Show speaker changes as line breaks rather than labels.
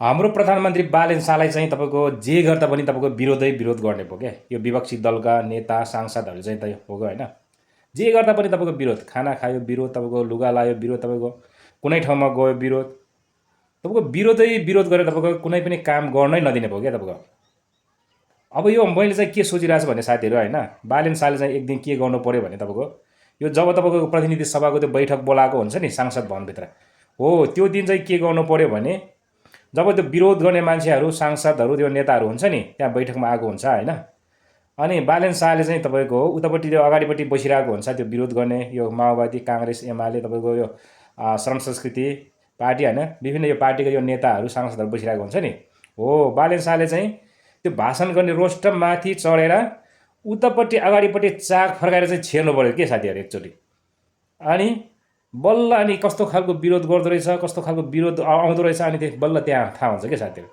हाम्रो प्रधानमन्त्री बालेन शाहलाई चाहिँ तपाईँको जे गर्दा पनि तपाईँको विरोध गर्ने भयो क्या। यो विपक्षी दलका नेता सांसदहरू चाहिँ त हो होइन, जे गर्दा पनि तपाईँको विरोध। खाना खायो विरोध, तपाईँको लुगा लायो विरोध, तपाईँको कुनै ठाउँमा गयो विरोध, तपाईँको विरोध गरेर तपाईँको कुनै पनि काम गर्नै नदिने भयो क्या तपाईँको। अब यो मैले चाहिँ के सोचिरहेको छु भने साथीहरू होइन, बालेन शाहले चाहिँ एक दिन के गर्नु पऱ्यो भने तपाईँको यो जब तपाईँको प्रतिनिधि सभाको त्यो बैठक बोलाएको हुन्छ नि सांसद भवनभित्र, हो त्यो दिन चाहिँ के गर्नु पऱ्यो भने जब त्यो विरोध गर्ने मान्छेहरू सांसदहरू त्यो नेताहरू हुन्छ नि त्यहाँ बैठकमा आएको हुन्छ होइन, अनि बालेन शाहले चाहिँ तपाईँको उतापट्टि त्यो अगाडिपट्टि बसिरहेको हुन्छ त्यो विरोध गर्ने यो माओवादी काङ्ग्रेस एमाले तपाईँको यो श्रम संस्कृति पार्टी होइन, विभिन्न यो पार्टीको यो नेताहरू सांसदहरू बसिरहेको हुन्छ नि। हो बालेन शाहले चाहिँ त्यो भाषण गर्ने रोस्टम माथि चढेर उतापट्टि अगाडिपट्टि चाक फर्काएर चाहिँ छेर्नु पऱ्यो के साथीहरू एकचोटि। अनि बल्ल अनि कस्तो खालको विरोध गर्दो रहेछ, कस्तो खालको विरोध आउँदो रहेछ, अनि त्यो बल्ल त्यहाँ थाहा हुन्छ क्या साथीहरू।